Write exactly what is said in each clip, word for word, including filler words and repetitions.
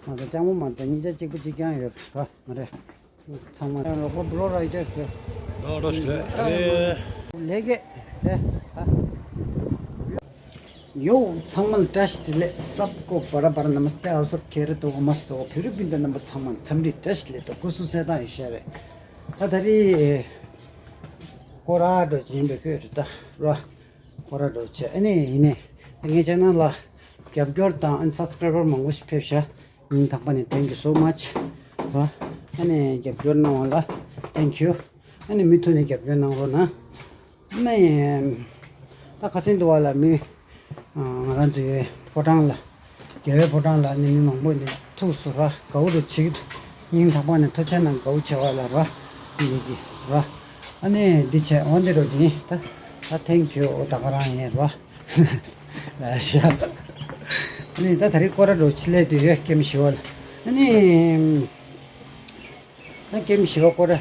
ང་ཚོ་ལྕགས་མོ་མ་རེད། གཉིས་ཆ་གཅིག་པ་གཅིག་རྐྱང་ཡོད་ར། ང་རེད། ཚང་མ་རོགས་པ་བློ་ར་ཡིད་ཆེས་ལོ་རོ་ཞིག་ལས་རེད། ལས་ཀས་དེ་ཨ། ཡོ། ཚང་མ་ལ་བཀྲ་ཤིས་བདེ་ལེགས། སབ་ཀོ་བ་ར་བ་ར། ན་མ་སྟེ། ཨའོ་སབ་ཁེ་རེ་དོ་གོ་མ་སྟོ་བོད་རིགས་སྤུན་ཟླ་རྣམ་པ་ཚང་མ་འཚམས་འདྲི་བཀྲ་ཤིས་བདེ་ལེགས། ད་སྐུ་གཟུགས་གསལ་ཐང་ཡིན་ཤག་རེད། ད་ད་རེས་སྐོར་ར་འགྲོ་བྱེད་ཡིན་པའི་ཁོས་རེད་ད་ར། སྐོར་ར་འགྲོ་བྱེད། ཨ་ནི་ཡིན་ནས་ད་ངའི་ཆེ་ནལ་ལ་རྒྱབ་སྐྱོར་དང་ཨ་ནི་སབ་སི་ཀ་རའི་བར་མང་པོ་ཞིག་ཕེབས་ཤག་སྙིང་ཐག་པ་ནས་thank you so much ར། ཨ་ནི་རྒྱབ་སྐྱོར་གནང་བ་ལ་thank you། ཨ་ནི་མུ་མཐུད་ནས་རྒྱབ་སྐྱོར་གནང་རོགས་གནང་། ཨ་ནི་ད་ཁ་སང་དུ་བ་ལ་མི་ང་རང་ཚོའི་ཕོ་བྲང་ལ་རྒྱལ་བའི་ཕོ་བྲང་ལ་ནི་མི་མང་པོ་ནི་ཐུགས་སུ་ར་དགའ་བོ་རུ་བྱེད་ཀྱི་འདུག་སྙིང་ཐག་པ་ནས་ཐུགས་རྗེ་གནང་། དགའ་བོ་བྱེད་པ་ལ་ར་འདི་གི་ར། ཨ་ནི་འདི་བྱས་འོ་འདི་རུ་ཇི་ད་ད་thank you ད་ག་རང་ཡིན་ར། ལ་ཤ། ཨ་ནི་ད་ད་རེས་སྐོར་ར་འགྲོ་ཆི་ལས་དུས་ཡོད་ཀེམ་ཞི་བ་ལ། ཨ་ནི་ད་ཀེམ་ཞི་བ་སྐོར་ར་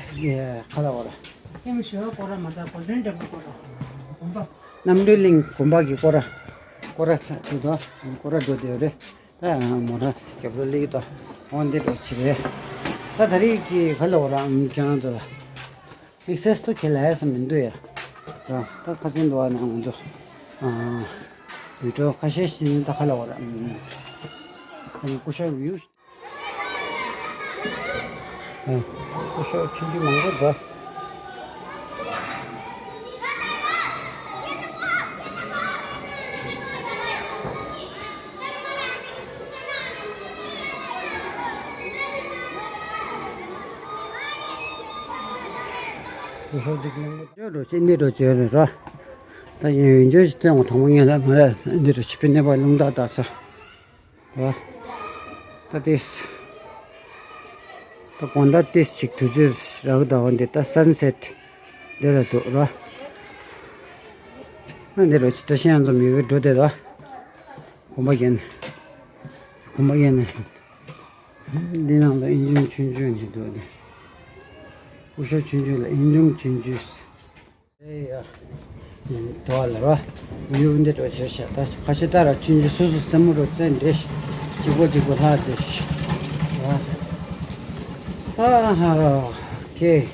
ཁ་ལ་བ་ར། ཀེམ་ཞི་བ་སྐོར་ར་མ་ད་གོལ་ཌེན་ཊེམ་པལ་སྐོར་ར། གོམ་པ། རྣམ་གྲོལ་གླིང་གོམ་པ་གི་སྐོར་ར། སྐོར་ར་ཁ་དེ་དོ་སྐོར་ར་འགྲོ་དེ་རེད། ད་མོ་ར་རྒྱབ་ལོ་ལིག་དོ་འོ་འདི་འགྲོ་ཆི་རེད། ད་ད་རེས་ཀྱི་ཁ་ལ་བ་ར་ཁྱེད་རང་ཚོ་ལ། དམིགས་བསལ་ཏུ་ཁྱེད་ལ་ཡ་ས་མི་འདུག་ཡ། ར་ད་ཁ་སང་འདུག་བ་ན་ང་ཚོ་ཨ་བི་ཌི་ཡོ་ཁ་ཤས་ཤིག་ནི་ད་ཁ་ལ་བ་ར་ཨ་ནི་སྐུ་ཞབས་ཡུ་ཨ་སྐུ་ཞབས་ཆུང་ཆུང་མང་པོ་འདུག་སྐུ་ཞབས་ཅིག་གླེང་མོ་བྱོས་འགྲོ་ཅི་འདི་འགྲོ་བྱོས་རེད་ར། ད་ཡིན་ཡིན་བྱོས་ཅི་སྟོན་འོ་དང་པོ་ངས་ལ་མ་ར་འདི་རུ་ཆི་པི་ནེ་པ་རླུང་རྟ་ད་ས་ར། ད་ཏིས་ད་དགོང་དག་ཏིས་ཅིག་དུས་ཚོད་རག་ད་འོ་འདི་ད་སན་སེཊ་འདི་ལ་འདུག་ར། ཨ་འདི་རུ་ཅི་བཀྲ་ཤིས་ཡང་འཛོམས་ཡོད་གི་འགྲོ་དེ་ད་གོམ་པ་རྒྱན་གོམ་པ་རྒྱན་ནས། འདི་ནང་ལ་ཨིན་ཇུང་ཆུང་ཆུང་ཞིག་འདུག་སྟེ། སྐུ་ཞབས་ཆུང་ཆུང་ལ་ཨིན་ཇུང་ཆུང་ཆུང་། ཨེ་ཡ། དོ་ལ་ར། ཡུལ་འདི་འགྲོ་ཆེ་ཤ་ད་ཁ་ཤས་ད་ར་ཆུང་ཆུང་སོ་སོ་སེམས་རོ་བཙན་འདྲེ་ཞིག་གཅིག་པོ་གཅིག་པོ་ལྷག་འདྲེ་ཞིག་ཨ་ཧ་ར་ཁེ།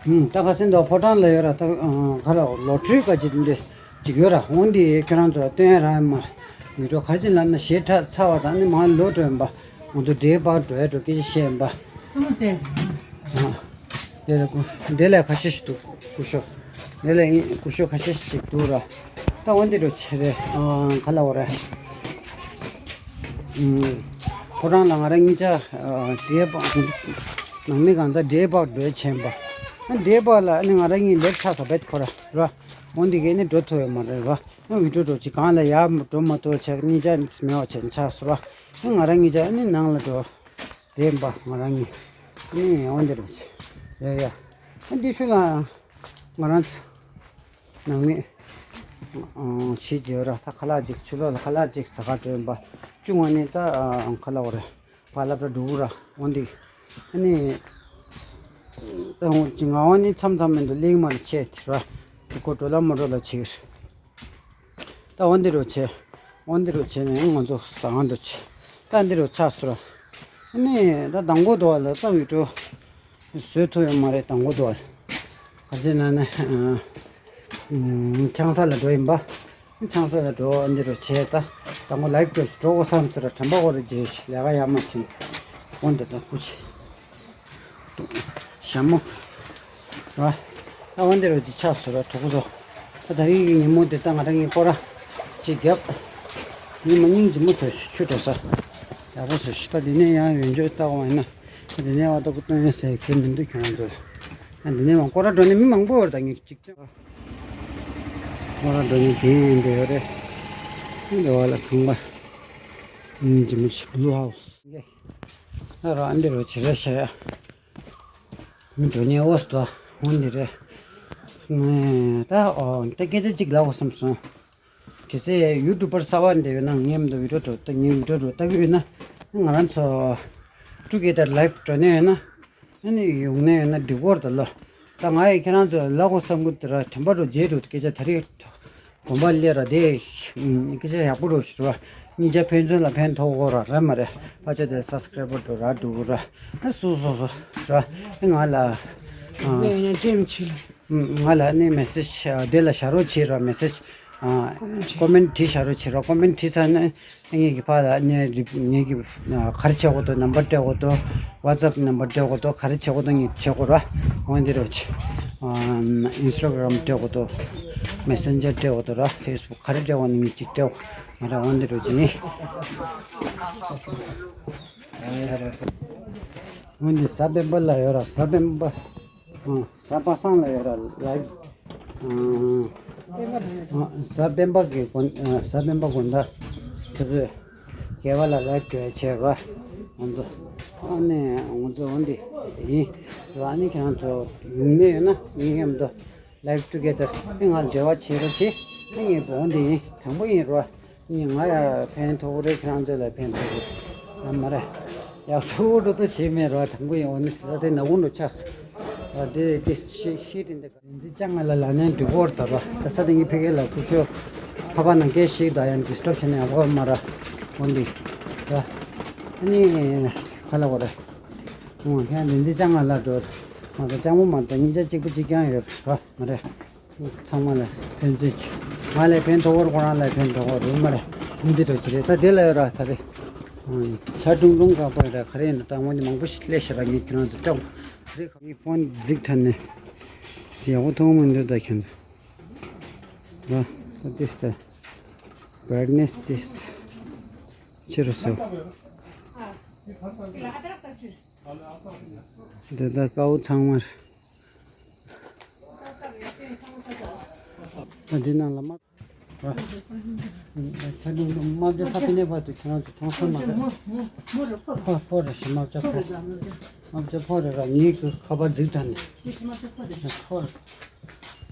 ཧུམ་ད་ཁ་སང་འདུག་ཕོ་བྲང་ལ་ཡོད་ར། ད་ཁ་ལ་ལོ་ཊ་རི་ག་ཅིག་འདི། ཅིག་ཡོད་ར། འོང་འདི་ཁྱོད་རང་ཚོ་ལ་སྟོན་ཡ་རག་ཡ་མ་རེད། ཡུལ་གྲོ་ག་ཅི་ལབ་ན་ཞེ་དྲག་ཚ་བ་དང་ནི་མང་ལོ་འགྲོ་ཡིན་པ། ང་ཚོ་འདྲེའི་བར་འགྲོ་ཡ་འགྲོ་སྐད་ཆ་བཤད་ཡིན་པ། བཙུན་མོ་བཙལ་ཟིན། ཨ། དེ་ལ་སྐུ་དེ་ལ་ཁ་ཤས་ཤིག་འདུག་སྐུ་ཞབས། དེ་ལ་ཡིན་སྐུ་ཞབས་ཁ་ཤས་ཤིག་འདུག་ར། ད་འོང་འདི་འགྲོ་ཆེ་རེད། ཨ་ག་ལ་འོ་ར། ཨུམ། ཕོ་བྲང་ལ་ང་རང་གཉིས་ཆ་ཨ་འདྲེའི་བར་ནང་མི་གང་ཚ་འདྲེའི་བར་འགྲོ་ཡ་བྱས་ཡིན་པ། ཨ་འདྲེའི་བར་ལ་ཨ་ནི་ང་རང་གཉིས་ལེབ་ཆགས་སོ་བེད་ཁོ་ར་ར། འོང་འདི་གས་ནི་འགྲོ་ཐུབ་ཡོད་མ་རེད་ར། ཨ་བི་ཌི་ཡོ་འགྲོ་ཅིག་གང་ལ་ཡར་འགྲོ་མ་ཐུབ་ཆགས་གཉིས་ཆ་མེད་པ་བྱས་ཆགས་སོ་ར། ཨ་ང་རང་གཉིས་ཆ་ཨ་ནི་ནང་ལ་འགྲོ་དེ་ཡིན་པ་ང་རང་གཉིས། ཨ་ནི་འོང་འདི་རུ་ཡ་ཡ། ཨ་འདི་ཤུ་ལ་ང་རང་ཚོ་ནང་མི་ཨང་ཕྱི་རྒྱལ་ར་ད་ཁ་ལག་ཅིག་ཆུ་ལོག་ལ་ཁ་ལག་ཅིག་ཟ་ག་འགྲོ་ཡིན་པ། ཅུང་ང་ནི་ད་ཨང་ཁ་ལག་འོ་རེད། བ་ལབ་ར་འགྲོ་གི་ར་འོང་འདི། ཨ་ནི། ད་འོང་ཅི་ང་བ་ནི་མཚམས་མཚམས་མི་འདུག་གླེང་མ་ལ་ཆེ་དེ་ར། དེ་ཀོ་འགྲོ་ལ་མ་འགྲོ་ལ་ཆེ་གི་རེད། ད་འོང་འདི་རུ་ཆེ། འོང་འདི་རུ་ཆེ་ནས་ང་ཚོ་ཟ་ང་འགྲོ་ཆེ། ད་འདི་རུ་ཆགས་སོ་ར། ཨ་ནི་ད་དང་པོ་དོ་བ་ལ་ས་བི་ཀྲོ། བཟོས་ཐུབ་ཡོད་མ་རེད་དང་པོ་དོ་བ་ལ། ག་ཚོད་ན་ནི། ཨ། ཨ། ཆང་ས་ལ་འགྲོ་ཡིན་པ། ཆང་ས་ལ་འགྲོ་འདི་རུ་བྱས་ད། དང་པོ་ལའིབ་སྐྱོར་ཞིག་འགྲོ་དགོས་བསམ་ཟེར་དྲན་པ་འོ་རེ་བརྗེད་ཤི་ལས་ཀ་ཡག་མ་ཕྱིན། འོ་འདི་དང་སྐུ་ཆེ། ཞྭ་མོ། ར། ད་འོ་འདི་རུ་ཅི་ཆགས་སོ་ར་གྲོགས་པོ་ཚོ། ད་ད་རིང་གི་ཉིན་མོ་འདི་ད་ང་རང་གཉིས་སྐོར་ར་ཅིག་རྒྱབ། ཉི་མ་སྙིང་རྗེ་མོ་ཟེར་ཤི་ཆུ་འགྲོ་ས། ཡག་པོ་ཟེར་ཤི་ད་འདི་ནས་ཡང་ཡོན་ཆོས་ལྟ་བ་ཡིན་ན། འདི་ནས་བ་ལྟ་བུ་སྟོན་ཡོད་ཟེར་གྱི་མི་འདུག་ཁྱོད་རང་ཚོ། ཨ་འདི་ནས་བ་སྐོར་ར་འགྲོ་ནས་མི་མང་པོ་ཡོད་རེད་ད་ངས་གཅིག་ཀྱང་། སྐོར་ར་འགྲོ་ནས་གན་འདི་ཡོད་རེད། འདི་བ་ལ་ཁང་པ། ཨིན་ཇི་མི་ཤི་བླུ་ཧའུ་སི། ཨ་ར་ཨ་འདི་རུ་ཆི་རེད་ཤ་ཡ། མི་འགྲོ་ནས་འོ་སི་དོ་འོ་འདི་རེད། ངས་ད་ཨོ་ད་སྐད་ཆ་གཅིག་ལབ་དགོས་བསམ་སོང་། གལ་སྲིད་ཡུ་ཊུབ་པར་གསར་པ་འདི་ཡོད་ན་ངའི་མི་འདུག་བི་ཌི་ཡོ་འགྲོ་ལྟ་ངའི་བི་ཌི་ཡོ་འགྲོ་ལྟ་གི་ཡོད་ན་ང་རང་ཚོ་ཊུ་གེ་དར་ལའིབ་འགྲོ་ནས་ཡོད་ན་ཨ་ནི་ཡོང་ནས་ཡོད་ན་འགྲིག་གོ་རེད་ད་ལོ། ད་ང་ཡི་ཁྱེད་རང་ཚོ་ལབ་དགོས་བསམ་གི་འདུག་ར་དྲན་པ་འགྲོ་རྗེས་འགྲོ་སྐད་ཆ་ད་རེས་ གོམ་པ་ལས་ར་དེ་སྐད་ཆ་ཡག་པོ་རོ་ཞུ་ར། སྙིང་རྗེ་ཕན་ཚུན་ལ་ཕན་ཐོགས་གོ་ར་ར་མ་རེད། ཕ་ཆ་དེ་སབ་སི་ཀ་རའི་བར་འགྲོ་ར་འགྲོ་གོ་ར། ཨ་སོ་སོ་སོ་ར། ཨ་ང་ལ་ཨ་ངས་ཡང་འདྲེ་མི་བྱེད་ལ། ང་ལ་ནི་མེ་སེ་ཇི་དེ་ལ་བཞག་རོགས་བྱེད་ར། མེ་སེ་ཇི་ཀོ་མེན་ཊི་བྲིས་བཞག་རོགས་བྱེད་ར། ཀོ་མེན་ཊི་བྲིས་ཚར་ན་ངེད་ཀྱི་ཕ་ལ་ནི་ངེད་ཀྱི་ག་རེ་བྱེད་དགོས་འདུག་ནམ་བར་སྤྲད་དགོས་འདུག་ཝ་ཊི་སེབ་ནམ་བར་སྤྲད་དགོས་འདུག་ག་རེ་བྱེད་དགོས་འདུག་ངས་བྱེད་དགོས་ར། འོན་ཏེ་རོགས་བྱེད། ཨིན་སི་ཊ་གྷི་རམ་སྤྲད་དགོས་འདུག་མེ་སེན་ཇར་སྤྲད་དགོས་འདུག་ར། ཕེ་སི་བུག་ག་རེ་སྤྲད་དགོས་ནི་ངས་ཅིག་སྤྲད་དགོས་ང་ར། འོན་ཏེ་རོགས་བྱེད། འོན་ཏེ་གཟའ་སྤེན་པ་ལ་ཡོད་ར། གཟའ་སྤེན་པ། གཟའ་པ་སངས་ལ་ཡོད་ར་ལའི་ཝི། གཟའ་སྤེན་པ་གི་དགོན་གཟའ་སྤེན་པ་དགོན་བདག་ཁྱེད་ཚོས་རྒྱལ་བ་ལ་ལའི་ཝི་བྱས་ར། ང་ཚོ་ཨ་ནི་ང་ཚོ་འོན་ཏེ་ཡིན་ར། ཨ་ནི་ཁྱེད་རང་ཚོ་ཡོང་མེད་ཡོད་ན་ངའི་མཉམ་དུ་ལའི་ཝི་ཊུ་གེ་དར་ཨེ་ང་ལ་འབྲེལ་བ་བྱེད་རོགས་བྱེད། ཨ་ངས་འོན་ཏེ་ཡིན་དང་པོ་ཡིན་ར། ཡིན་ང་ཡ་ཕན་ཐོགས་རེད། ཁྱེད་རང་ཚོ་ལ་ཕན་ཐོགས་རེད། ཨ་མ་རེད། ཡག་ཐུག་འགྲོ་ཐུག་བྱེད་མེད་ར། དང་པོ་ཡིན་འོ་ནི་ཟེར་ད་དེ་ན་དགུང་འགྲོ་ཆགས་སོང་། ཨ་དེ་དེ་ཤི་ཤི་དེ་འདི་ག་འཛི་ཅང་ང་ལ་ལ་ནས་འགྲིག་གོ་ར་ད་ར། ད་ས་དེ་ངའི་ཕ་གི་ལ་ཁུ་ཤོ་ཕ་པ་ནང་སྐད་ཞིག་ད་ཡང་ཌི་སི་ཊརབ་བྱས་ནས་ཡག་པོ་མ་ར། འོ་འདི་ར། ཨ་ནི་ག་ལ་གོ་ར། ཨོ་ཁྱེད་འཛི་ཅང་ང་ལ་འགྲོ་ར། ང་ད་ཅང་མོ་མ་ར། ད་གཉིས་ཆ་གཅིག་པ་གཅིག་རྐྱང་ཡོད་ར་མ་རེད། ཚང་མ་ལ་ཕན་ཚུན་གྱི་ང་ལ་ཕན་ཐོགས་པར་ཁོ་རང་ལ་ཕན་ཐོགས་པར་རུ་མ་རེད། འདི་འདྲ་ཅི་རེད། ད་དེ་ལ་ཡོད་ར་ད་རེད། ཆ་ཀྲུང་ཀྲུང་ཁ་པོ་རེད། ག་རེ་ཡིན་ན་ད་ངོ་ནི་མང་པོ་ཞིག་སླེབས་ཤག་ར། ངས་ཁྱེད་རང་ཚོ་སྐྲག་རེད། ཁ་ངའི་ཕོན་འཛིག་ཐ་ནས་ཡག་པོ་མཐོང་མི་འདུག་ད་ཁྱོད་ཚོ་ར། ད་ཏིས་ད་བར་ནེས་ཏིས་ཕྱི་རུ་སོ། འདི་ད་དཀར་པོ་ཚང་མ་རེད། ད་འདི་ནང་ལ་དམག་ཆ་ནི་དམག་ཆ་ས་པི་ནེ་བར་དུ་ཁྱེད་རང་ཚོ་མཐོང་སོང་མ་རེད། ཕོ་ཕོ་རེད་ཤི་དམག་ཆ་ཕོ། དམག་ཆ་ཕོ་རེད་ར། ངའི་ཁ་པར་འཛིག་དྲ་ནས་ཕོ་རེད།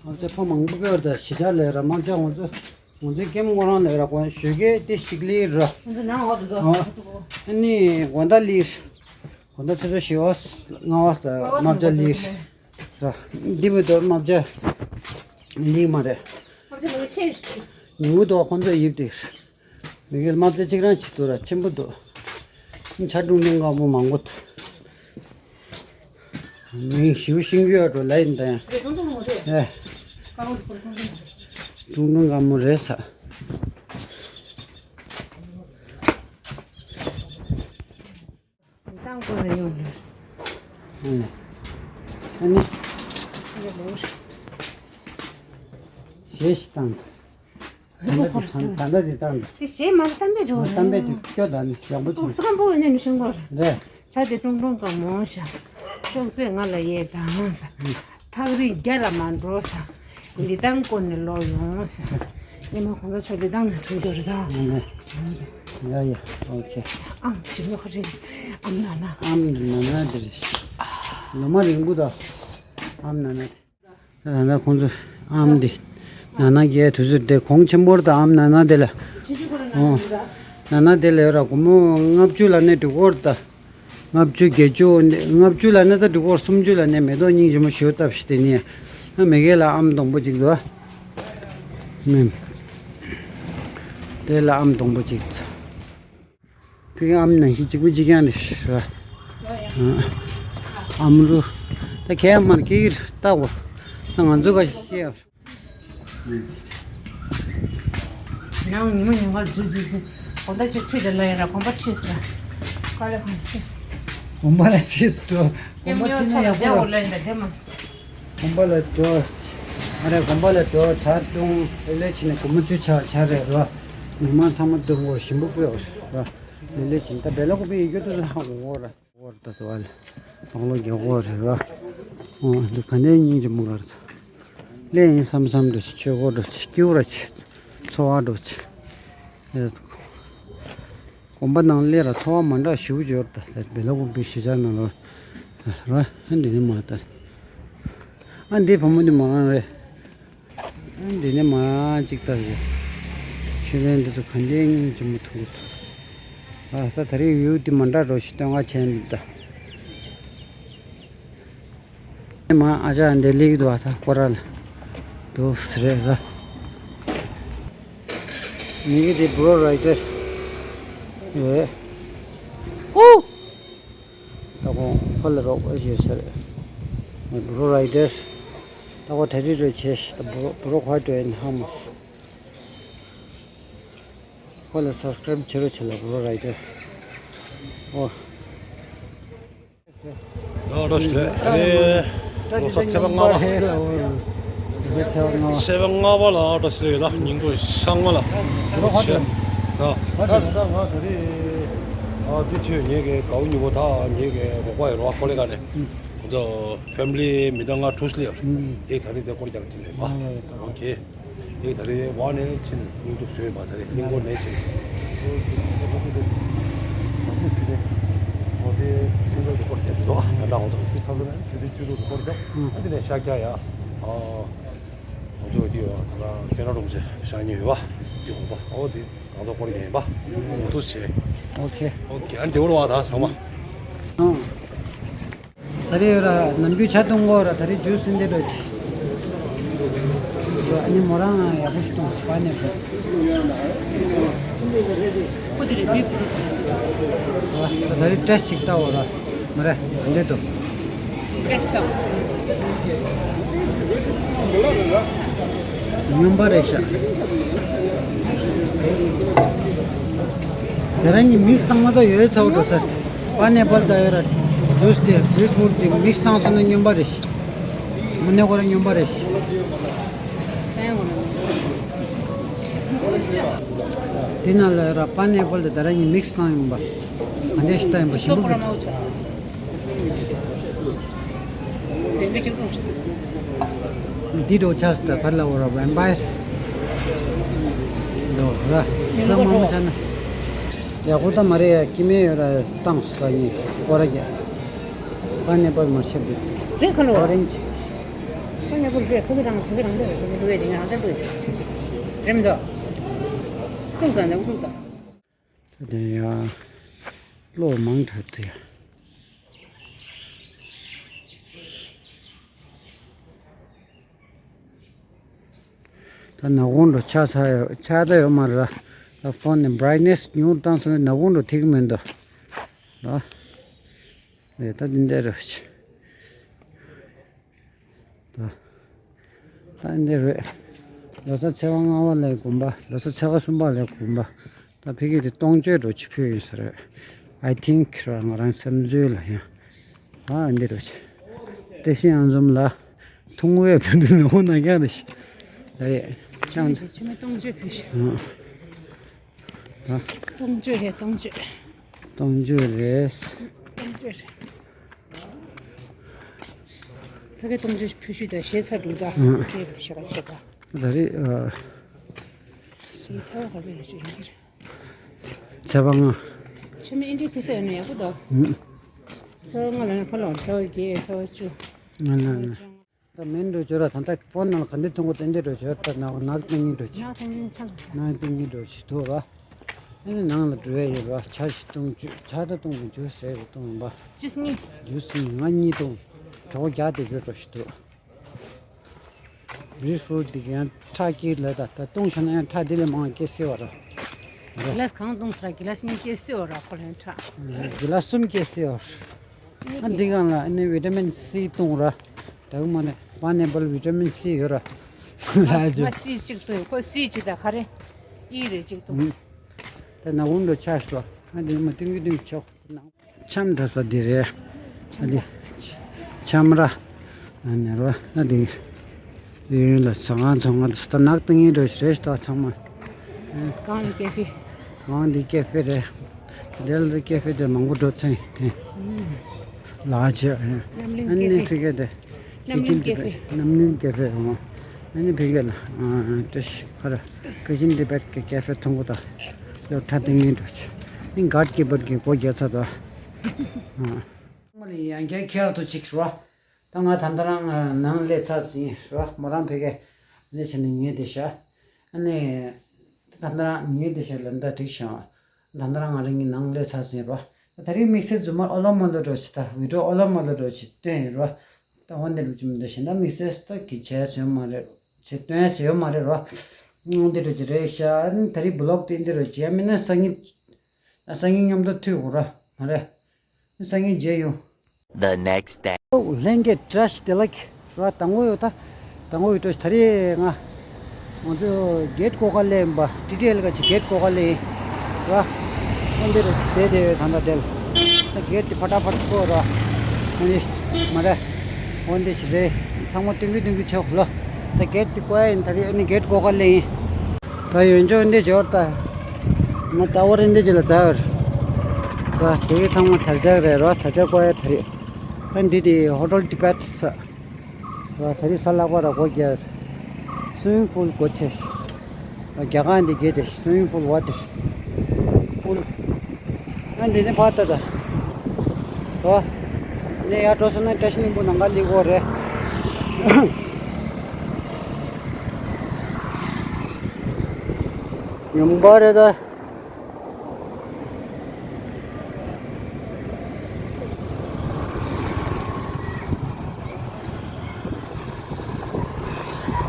དམག་ཆ་ཕོ་མང་པོ་བར་དུ་ཞི་ཆ་ལས་ར། དམག་ཆ་ང་ཚོ་ང་ཚོའི་ཀེམ་ངོ་རང་ལས་ར་གོང་ཞོད་སྐད་དེ་ཞིག་ལས་ར། ང་ཚོ་ནང་འོག་ཏུ་འགྲོ། ཨ་ནི་དགོང་དག་ལས་དགོང་དག་ཆུ་ཚོད་བཞི་པ་ལྔ་པ་དང་དམག་ཆ་ལས་ར། འདི་མི་འདུག་དམག་ཆ་ལས་མ་རེད། དམག་ཆ་མི་ཆེ། ཉིན་གུང་དུ་ཁོང་ཚོས་ཡིབ་དེ་མི་གེ་དམག་ཆ་གཅིག་རང་ཅིག་འདུག་ར། ཆེན་པོ་འདུག་ཆ་ཀྲུང་ཀྲུང་སྐམ་པོ་མང་པོ་འདུག་མིང་ཞིའུ་ཤིང་ཡོད་འགྲོ་ལ་ཡིན་ད་ཡང་། ཨེ། ཀྲུང་ཀྲུང་སྐམ་པོ་རེད་ས། ཏང་གོ་རེ་ཡོང་ནས། ཨེ། ཨ་ནི། ཞེས་ཞིག་བཏང་། ད་ལྟ་དེ་ད་ལྟ་དེ་བཏང་། དེ་ཞེས་མ་གཏམ་པའི་འགྲོ། གཏམ་པའི་དེ་སྐྱོ་ད་ནི་ཡག་པོ་བྱུང་། སྐམ་པོ་ཡོད་ནས་ནི་ཤོང་གོ་རེད། ཆ་དེ་ཀྲུང་ཀྲུང་ག་མོང་ཤ། ཤོག་ཚེ་ང་ལ་ཡས་དང་ས། ཐག་རིང་རྒྱ་ལ་མ་འགྲོ་ས། ལི་ཏང་ཀོ་ནས་ལོག་ཡོང་ས། ཉི་མ་གོང་ས་ཆོས་ལི་ཏང་ནས་འཁྲུག་རྒྱུ་རེད་ད། ཡ་ཡ་ཨོ་ཁེ། ཨམ་ཞིག་ནོ་རིང་། ཨམ་ན་ན། ཨམ་ན་ན་དེ་རེད། ལོ་མ་རིང་པོ་ད། ཨམ་ན་ན། ད་ལྟ་ཁོང་ཚོ་ཨམ་འདི་ན་ན་རྒྱལ་དུས་ཚོད་དེ་གོང་ཆེན་པོར་ད་ཨམ་ན་ན་དེ་ལ། ཨོ། ན་ན་དེ་ལ་ཡོད་ར། སྒོར་མོ་ལྔ་བཅུ་ལ་ནས་འགྲོ་གི་ཡོད་རེད་ད། ལྔ་བཅུ་བརྒྱད་ཅུ་ལྔ་བཅུ་ལ་ནས་ད་འགྲོ་གི་ཡོད་རེད། སུམ་ཅུ་ལ་ནས་མེ་ཏོག་སྙིང་རྗེ་མོ་ཞིག་བཏབ་ཤིག་དེ་ནས་ཨ་མེ་གེ་ལ་ཨམ་སྡོང་པོ་གཅིག་འདུག་ཨ། མེ། དེ་ལ་ཨམ་སྡོང་པོ་གཅིག་འདུག་ཕ་གི་ཨམ་ནང་བཞིན་གཅིག་པུ་གཅིག་རྐྱང་རེད་ཤག་ཨམ་རུ། ད་ཁྱེད་མར་སྐྱེ་གི་རེད་ལྟ་གོ། ད་ང་ཚོ་ག་ཞིག་སྐྱེ་ཡོད། ནང་ཉི་མ་ཉི་མ་འཛུལ་འཛུལ་འཛུལ། གོམ་པ་ཅིག་ཁྲིད་དེ་ལ་ཡིན་ར། གོམ་པ་ཁྲིད་སོང་། དཀའ་ལས་ཁོ་ན་ཁྲིད། གོམ་པ་ལ་ཁྲིད་སོང་། གོམ་པ་ཁྲིད་ན་ཡག་པོ་ར། ལ་ཡིན་ད་དེ་མ་སོང་། གོམ་པ་ལ་འགྲོ། ཨ་རེ་གོམ་པ་ལ་འགྲོ་ཇ་བཏུང་ཨེ་ལེ་བྱས་ནས་སྒོར་མོ་བཅུ་ཆ་ཆ་རེད་ར། མི་མང་ཚང་མ་འདུག་གོ་ཞིམ་པོ་སྤོས་ར། ཨེ་ལེ་བྱས་ད་བེ་ལ་ཀུ་པི་ཡི་གྱོད་དུ་ཧ་གོ་གོ་ར། གོ་ར་ད་དུ་ཨ་ལེ་ཨོ་ལོ་རྒྱག་གོ་རེད་ར། ཨོ་འདི་ག་འདྲའི་སྙིང་རྗེ་མོ་ག་རེད། ལས་ཡིན་བསམ་བསམ་འདུག་ཆོས་གོ་འགྲོ་ཆེ་སྐྱིད་པོ་ར་ཆེ། འཚོ་བ་འགྲོ་ཆེ། གོམ་པ་ནང་སླེབས་ར་འཚོ་བ་མ་འདྲ་ཞིག་འབྱོར་ད་ད་བེ་ལ་ཀུ་པི་གཞིས་ཆགས་ནང་ལ་ར་ཧན་འདི་ནི་མ་ད། ཨ་འདི་བུ་མོ་འདི་མོ་རང་རེད། ཨ་འདི་ནི་མ་གཅིག་ལྟ་རེད། ཤེས་ལན་འདི་ཚོ་ག་འདྲའི་སྙིང་རྗེ་མོ་ཐུག་ཐུག་ཨ་ད་ད་རེས་ཡུལ་འདི་མ་འདྲ་རོ་ཞིག་སྟོན་ག་བྱས་འདུག་ད། མ་ཨ་ཅག་འདི་ལིག་འདུག་ཨ་ད་ཁོ་ར་ལ་འདུག་ཟེར་རེད་ལ། ངེད་ཀྱི་དེ་བུ་རོ་རའི་ཌར་ཡོད། ཨོ། ད་ཁོང་ཁོ་ལ་རོགས་པ་ཞུས་ཟེར། ངས་བུ་རོ་རའི་ཌར། ད་ཁོ་ད་རི་རོ་ཆེ་ཤི་ད་བུ་རོ་བུ་རོ་ཁོ་ཏོ་ཨིན་ཧ་མོ། ཁོ་ལ་སབ་སི་ཀ་རའིབ་བྱེད་རོགས་བྱེད་ལ་བུ་རོ་རའི་ཌར། ཨོ། ལགས་བཀྲ་ཤིས་བདེ་ལེགས། ཨ་ནི་ལོ་གསར་ཚེས་པ་ལྔ་པ། ཚེས་པ་ལྔ་པ། ཚེས་པ་ལྔ་པ་ལ་བཀྲ་ཤིས་བདེ་ལེགས་ལགས། སྙིང་ཐག་ཚང་མ་ལ་ཐུགས་རྗེ་ཆེ་ལགས། ད་ད་ད་ང་ད་རེས་ཨ་ཅི་ཆོས་ངེད་ཀྱི་དགའ་བོ་ཉེ་བོ་ད་ངེད་ཀྱི་རོགས་པ་ཡོད་རོགས་ཀོ་ལེ་ག་ནས་ང་ཚོ་ཕེ་མི་ལི་མི་ད་ང་དྲུག་སླེབས་ཡོད། དེ་ད་རེས་དེ་སྐོར་རྒྱག་གི་འདུག་མ། ཨོ་ཁེ། དེ་ད་རེས་བ་ནས་ཕྱིན་སྙིང་སྡུག་བཟོས་པ་ད་རེས་སྙིང་སྒོ་ནས་ཕྱིན། ཨོ་དེ་སེམས་ཁྲལ་སྐོར་རྒྱག་གི་འདུག་ད་ལྟ་འོ་ད་ཆུ་ཚ་ཚ་ནས་ཆུ་དེ་བཅུ་དྲུག་སྐོར་རྒྱག་ཨ་དེ་ནས་ཤག་རྒྱག་ཡ། ཨ་ང་ཚོ་དེ་ཡོད་ད་ལ་དེ་ན་རུང་ཆེ་ཤག་ཉོས་ཡོད་པ་དེ་འོ་པ་ཨོ་དེ་ང་ཚོ་སྐོར་ཉན་པ་འོ་དུ་བྱས། ཨོ་ཁེ། ཨོ་ཁེ། ཨ་འདི་བོར་བ་ད་ཚང་མ། ཨང་། ད་རེས་ཡོད་ར་ནམ་རྒྱུན་ཆ་བཏུང་གོ་ར་ད་རེས་ཇུས་འདི་འགྲོ་ཅི། ཨ་ནི་མོ་རང་ཡག་པོ་ཞིག་བཏུང་སི་པ་ནས་འགྲོ། ད་རེས་བཀྲ་ཤིག་ལྟ་འོ་ར་མ་ར་འདི་དོ། བཀྲ་ཤིག་ལྟ་འོ། སྨྱོན་པ་རེད་ཤག་དེ་རང་གི་མིག་སྟངས་མ་གཏོགས་ཡོད་ཚ་བོ་འགྲོ་ས། པ་ནེ་པལ་དང་ཡོད་ར། ཇུས་དེ་བི་ཊི་རུཊ་དེ་མིག་སྟངས་སོང་ན་སྨྱོན་པ་རེད། མ་ནེ་ཁོ་ར་སྨྱོན་པ་རེད། དེ་ན་ལ་ཡོད་ར་པ་ནེ་པལ་དེ་ད་རང་གི་མིག་སྟངས་ཡིན་པ། ག་འདྲ་ཞིག་ལྟ་ཡིན་པ་ཞིམ་པོ་འདུག་འདི་འགྲོ་ཆགས་སུ་ད་ཕར་ལ་འོ་ར་བེམ་པའེར། འགྲོ་ར་ས་མང་པོ་ཆགས་ན། ཡག་པོ་ད་མ་རེད་ཡ་ཀི་མེ་ཡོད་ར་བཏང་སོ་ས་ཡིན་སྐོར་ར་རྒྱ། ད་ནེ་པར་མ་ཤེས་འདུག་དེ་ཁ་ལོ། ཨོ་རེན་ཇི། ཁ་ནེ་པར་རེད་ཁོ་གི་རང་ཁོ་གི་རང་རེད་ཁོ་གི་འགྲོ་བའི་རིང་རང་རེད་འགྲོ་ཡིན། རེད་མི་འདུག་ཀུན་བཟང་དང་ཀུན་བཟང་། ད་དེ་ཡ། གློག་མང་དྲགས་ཏེ། ད་ནག་ཁུང་འགྲོ་ཆགས་ཚར་ཡོད་ཆགས་ད་ཡོད་མ་རེད། ད་ཕོན་ནི་བྷ་རའིཊ་ནེ་སི་ཉུང་རུ་བཏང་སོང་ན་ནག་ཁུང་འགྲོ་ཐིག་མི་འདུག་ད་ལས་ད་འདི་འདྲ་རེད། ད་ད་འདི་རེད། ལོ་གསར་ཚེས་པ་ལྔ་པ་ལས་དགོན་པ་ལོ་གསར་ཚེས་པ་གསུམ་པ་ལས་དགོན་པ། ད་ཕ་གི་དེ་སྟོང་མཆོད་འགྲོ་ཅི་ཕུལ་ཡིན་ས་རེད། I think ར་ང་རང་བསམ་ཚུལ་ལ་ཡང་། ཨ་འདི་རུ་ཆེ། བཀྲ་ཤིས་ཨང་འཛོམས་ལ། ཐུང་བའི་བོད་འདི་ནང་ན་ཡང་རེ་ཞིག་ད་རེད། ཆང་། ཆུ་མི་སྟོང་མཆོད་ཕུལ་ཞིག་ཨ། སྟོང་མཆོད་རེད་སྟོང་མཆོད། སྟོང་མཆོད་རེད། སྟོང་མཆོད་རེད། ཕ་གི་སྟོང་མཆོད་ཕུལ་ཞུས་དང་ཞེས་ཚར་འདུག་ད། ཨ། ཁྱེད་ཞེས་པ་བྱེད་པ། ད་རེད་ཨ། ཞེས་ཚར་བ་ག་ཚོད་ཡོད་ཞིག་ཡིན་གྱི་རེད། ཚེས་པ་ལྔ། ཆུ་མི་ཨིན་དྲི་ཕུལ་ས་ཡོད་ན་ཡག་པོ་འདུག་ཚེས་པ་ལྔ་ལ་ཡང་ཕ་ལོག་ཚེས་པ་བརྒྱད་ཚེས་པ་བཅུ། ང་ལ་ན། ད་མིན་འགྲོ་བྱོས་ར་ད་ལྟ་ཕོན་ནང་ལ་ག་འདྲ་ཐོན་གོ་དེ་འདྲ་འགྲོ་བྱོས་ད་ནག་ནག་ཏིང་ངེ་འགྲོ་ཆི། ནག་ཏིང་ངེ་ཆགས། ནག་ཏིང་ངེ་འགྲོ་ཆི་འདུག་ར། ཨ་ནི་ནང་ལ་འགྲོ་ཡ་ཡོད་ར་ཆ་ཞིག་བཏུང་བཅུ་ཆ་ད་བཏུང་བཅུ་ཟེར་རེ་བཏུང་བ། ཇུས་གཉིས། ཇུས་གཉིས་ང་གཉིས་བཏུང་། གྲོགས་བརྒྱ་དེ་བྱོས་འགྲོ་ཞིག་འདུག་རི་ཧྥུལ་འདི་ག་ཡང་ཁྲག་སྐྱེལ་ལ་ད་ད་བཏུང་བྱས་ན་ཡང་ཁྲག་འདི་ལས་མང་བ་སྐྱེ་སྲིད་པ་རེད། གི་ལཱས་གང་བཏུང་ས་གི་ལཱས་གཉིས་སྐྱེ་སྲིད་པ་རེད་ཁོ་ལན་ཁྲག་གི་ལཱས་གསུམ་སྐྱེ་སྲིད་པ་རེད། ཨ་འདི་གང་ལ་ཨ་ནི་བི་ཏ་མིན་སི་བཏུང་ར། ད་གི་མ་ནི་པ་ནེ་པལ་བི་ཏ་མིན་སི་ཡོད་ར། ལ་ང་ཇི་སི་གཅིག་བཏུང་ཁོ་སི་གཅིག་ད་ག་རེ་ཨི་རེ་གཅིག་བཏུང་། ད་ནག་ཁུང་འགྲོ་ཆགས་སོ། ཨ་འདི་མ་ཏིང་གི་ཏིང་ཆོག་འཆམ་འདྲ་ས་འདི་རེད། ཨ་འདི། འཆམ་ར། ཨ་ནི་རོ། ཨ་འདི། ཡུན་ལ་ས་ང་ཚོ་ང་ད་ནག་ཏིང་ངེ་འགྲོ་ཞིག་རེད་ད་ཚང་མ། གང་ལ་ཀེ་ཧྥེ། གང་འདི་ཀེ་ཧྥེ་རེད། དེ་ལ་ཀེ་ཧྥེ་དེ་མང་པོ་འགྲོ་ཚེ་དེ། ལ་ཆེ། ཨ་ནི་ཕི་ཀེ་དེ། རྣམ་གླིང་ཀེ་ཧྥེ། རྣམ་གླིང་ཀེ་ཧྥེ་འོང་། ཨ་ནི་ཕི་ཀེ་ལ་ཨ་ཏྲེ་ཤི་ཁ་ར་ཀི་ཅིན་ཏི་བེད་ཀྱི་ཀེ་ཧྥེ་ཐུང་གུ་ད་ལོ་ཁྲ་ཏིང་ངེ་འགྲོ་ཆེ། ཨ་ནི་གཱ་ཊི་ཀི་པར་གྱི་སྒོ་རྒྱག་ཚར་ད། ཨ། ང་ལ་ཡང་བསྐྱར་ཁྱེར་དུ་ཅིག་རོ། ད་ང་ད་ལྟ་རང་ནང་སླེབས་ཚར་ཟིན་རོ། མོ་རང་ཕི་ཀེ་སླེབས་བྱས་ནས་ཉལ་བསྡད་ཤག་ཨ་ནི། ད་ལྟ་རང་ཉལ་བསྡད་ཤག་ལབ་ད་འགྲིག་ཤག་ད་ལྟ་རང་ང་རང་གི་ནང་སླེབས་ཚར་ཟིན་རོ། ད་རིང་དམིགས་བསལ་རྫུན་མ་ཨོ་ལོ་མོ་ལོ་འགྲོ་ཆེ་ད་བི་ཌིའོ་ཨོ་ལོ་མོ་ལོ་འགྲོ་ཆེ་སྟོན་ཡིན་རོ། ད་འོ་འདི་རུ་ཅི་མི་འདུག་ཞེ་ན་དམིགས་བསལ་ད་གི་བྱས་ཟོན་མ་རེད། བྱས་སྟོན་ཟེར་ཡོད་མ་རེད་རོ། འདི་རུ་ཅི་རེད་ཤག་ཨ་ནི་ད་རེས་བི་ལོག་དེ་འདི་རུ་བྱས་མིན་ན་སང་ཉིན། ཨ་སང་ཉིན་མཉམ་དུ་མཐུད་དགོས་ར་མ་རེད། སང་ཉིན་མཇལ་ཡོང་། The next day. ལྷན་རྒྱས་བཀྲ་ཤིས་བདེ་ལེགས། ར་དང་པོ་ཡོད་ད། དང་པོ་ཡོད་འགྲོ་ད་རེས་ང་། ང་ཚོ་གེ་ཊི་སྒོ་ཁ་སླེབས་ཡིན་པ། ཊི་ཊི་ཨེལ་ག་ཅིག་གེ་ཊི་སྒོ་ཁ་སླེབས་ཡིན། ར། ཨ་འདི་རུ་བསྡད་བསྡད་ཡོད་ད་ལྟ་དེ་ལ། ད་གེ་ཊི་དེ་ཕ་ཏྲ་ཕ་ཏྲ་སྒོ་ར། ཨ་ནི། མ་རེད། འོ་འདི་ཞིག་རེད། ཚང་མ་སྟོན་གི་སྟོན་གི་ཆོག་ལོ། ད་གེ་ཊི་དེ་བཀོག་ཡ་ཡིན་ད་རེས་ཨ་ནི་གེ་ཊི་སྒོ་ཁ་སླེབས་ཡིན། ད་ཡོན་ཆོག་འདི་འབྱོར་ད། ང་ད་བར་འདི་ཅི་ལ་འཛར། ད་དེ་གི་ཚང་མ་དར་ལྕོག་རེད་ར་དར་ལྕོག་བཀོག་ཡ་ད་རེད། ད་འདི་དེ་ཧོ་ཊེལ་ཊི་བེཊ་ས། ད་རེས་གཟའ་ལྷག་པ་ར་སྒོ་རྒྱག་སུ་མིང་པུལ་སྒོ་ཕྱེ། རྒྱ་གར་འདི་གས་དེ་སུ་མིང་པུལ་བ་དེ། པུལ། ཨ་འདི་ནི་ཕར་ལྟ་ད། ཨོ། ནས་ཡར་འགྲོ་སོང་ན་བཀྲ་ཤིས་ལྷུན་པོ་ནང་ག་སླེབས་ཀྱི་ཡོད་རེད། ཡོང་པ་རེད་ད།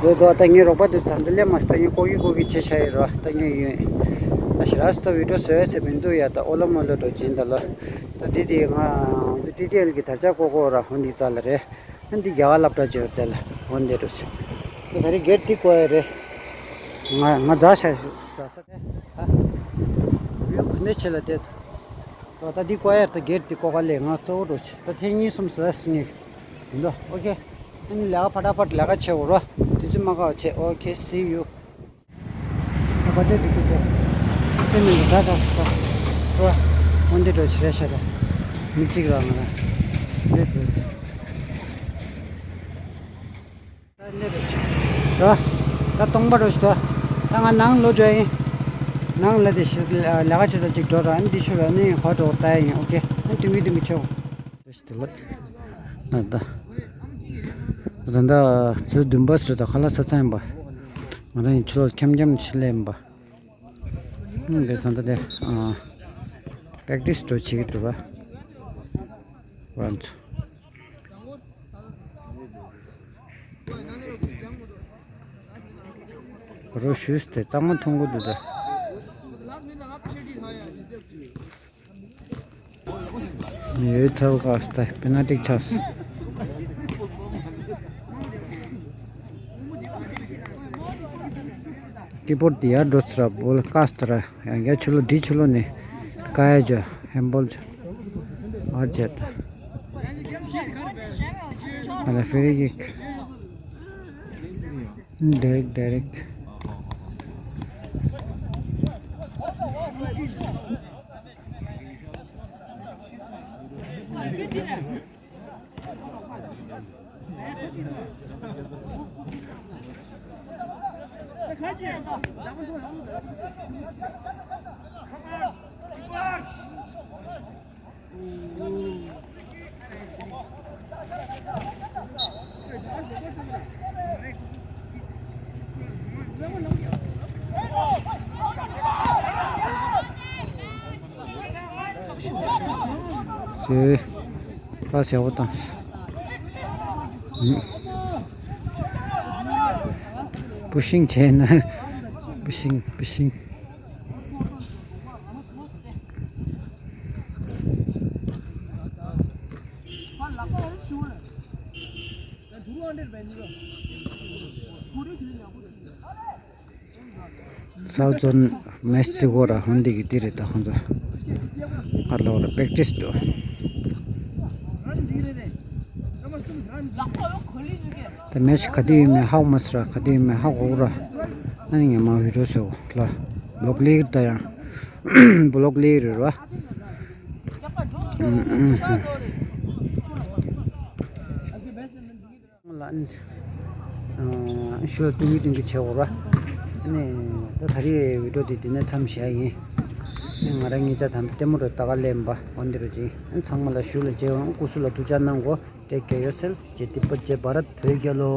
ལོས་དོ་ད་ངའི་རོགས་པ་དེ་ད་འདི་ལས་མ་སྟ་ངའི་ཀོ་གི་ཀོ་གི་བྱེད་བྱ་ཡི་རོ་ད་ངའི་ཡོད། ད་ཞི་ར་སྟ་བི་ཌིའོ་བཟོ་ཡ་ཟེར་མི་འདུག་ཡ། ད་ཨོ་ལོ་མོ་ལོ་འགྲོ་ཅན་ད་ལོ། ད་འདི་དེ་ང་ཊི་ཊི་ཨེལ་གི་དར་ཆ་ཀོ་ཀོ་ར་ཧོན་འདི་རྩ་ལ་རེད། ཨ་འདི་རྒྱ་གར་སློབ་གྲྭ་བརྗོད་དེ་ལ་འོན་དེ་འགྲོ་ཆེ། ད་རེས་གེ་ཊི་དེ་བཀོག་ཡ་རེད། ང་ང་རྫ་ཤ་རྫ་ས་དེ་ཧ། ཡུལ་ག་འདྲ་ཆེ་ལ་དེ། ད་ད་འདི་བཀོག་ཡ་ད་གེ་ཊི་དེ་བཀོག་ག་ལས་ང་གཙོ་བོ་འགྲོ་ཆེ་ད་ཐེངས་གཉིས་གསུམ་ཟ་སུ་ཉིག་ཡིན་འགྲོ་ཨོ་ཁེ། ཨ་ནི་ལས་ཀ་ཕ་ཏྲ་ཕ་ཏྲ་ལས་ཀ་བྱེད་འོ་རོ། དུས་ཚོད་མ་ཁག་བྱེད་ཨོ་ཁེ་སི་ཡུ། ད་བ་ཏྲ་དེ་དུ་པོ། ཨ་ཏེ་ནི་ད་ད་ད། ཨོ། འོན་ཏེ་འགྲོ་ཆེ་རེ་ཤ་ད། མི་གཅིག་ར་ང་ར། འདི་ཚོ། ད་སྟོང་པ་རོ་ཞིག་ད། ད་ང་ནང་ལོག་འགྲོ་ཡིན། ནང་ལ་དེ་ཞིག་ལས་ཀ་བྱེད་ས་ཅིག་འགྲོ་ར་ཨ་ནི་དེ་ཤུ་ར་ནི་ཧོ་ཏོ་ད་ཡིན་ཨོ་ཁེ། ཨ་ནི་དུང་གི་དུང་གི་ཆོག་ཞིག་ལ། ད་ད་ད་ཚོད་བདུན་པ་ཟེར་ད་ཁ་ལག་ཟ་ཚར་ཡིན་པ། ང་རང་ཡིན་ཆུ་ལོག་འཁྱམ་འཁྱམ་ཞིག་ལས་ཡིན་པ། ཨ་ནི་ད་ད་དེ་ཨ་པེག་ཊིས་འགྲོ་བྱེད་ཀྱི་འདུག་ག་ང་ཚོ། རོ་ཞུས་ཏེ་གཙང་མ་འཐུང་གི་འདུག་ད། ཡོད་ཚ་བ་ག་སྟེ་པེ་ན་ཏིག་ཆགས། ཀི་པོར་དེ་ཡར་འགྲོ་སྲ་བོལ་ཀ་སྟ་ར་ཡང་རྒྱ་ཆུ་ལོ་འདི་ཆུ་ལོ་ནས་ཀ་ཡ་ཇ་ཧེམ་བོལ་ཇ་ཨར་ཇ་ད། ཨ་ལ་ཧྥེ་རི་ཀིག་ཌེ་རེག་ཌེ་རེག་ཟེར། ལྷ་ཞྭ་བོ་དང་། པུ་ཤིང་བྱས་ན། པུ་ཤིང་པུ་ཤིང་། སའུ་ཛོན་མེ་ཆི་གོ་ར་ཧོན་དེ་གི་དེ་རེད་ད་ཁོང་ཚོ། ཨ་ལོ་ར་པེག་ཊིས་འགྲོ། ད་མེ་ཆི་ག་དུས་ཡིན་མིན་ཧ་གོ་མ་སི་ར་ག་དུས་ཡིན་མིན་ཧ་གོ་ར། ཨ་ནི་ངས་མ་བི་ཌིའོ་བཟོ་ལ། བི་ལོག་ལེགས་ད་ཡང་། བི་ལོག་ལེགས་རེད་ར། ལ་ཨ་ནི། ཨ་ཞུ་ལ་སྟོན་གི་སྟོན་གི་བྱེད་འོ་ར། ཨ་ནི་ད་ད་རེས་བི་ཌིའོ་དེ་འདི་ནས་མཚམས་བཞག་ཡིན། ཨ་ང་རང་གཉིས་ཆ་ད་ལྟ་ལྟད་མོ་རུ་ལྟ་ག་སླེབས་པ་འོ་འདི་རུ་ཅིག་ཨ་ཚང་མ་ལ་ཞུ་ལ་མཇལ་ཡོང་སྐུ་གཟུགས་ལ་ཐུགས་ཅག་གནང་གོ། Take care yourself. ཇེ་ཏི་པ་ཇེ་བྷ་རད་བོད་རྒྱལ་ལོ།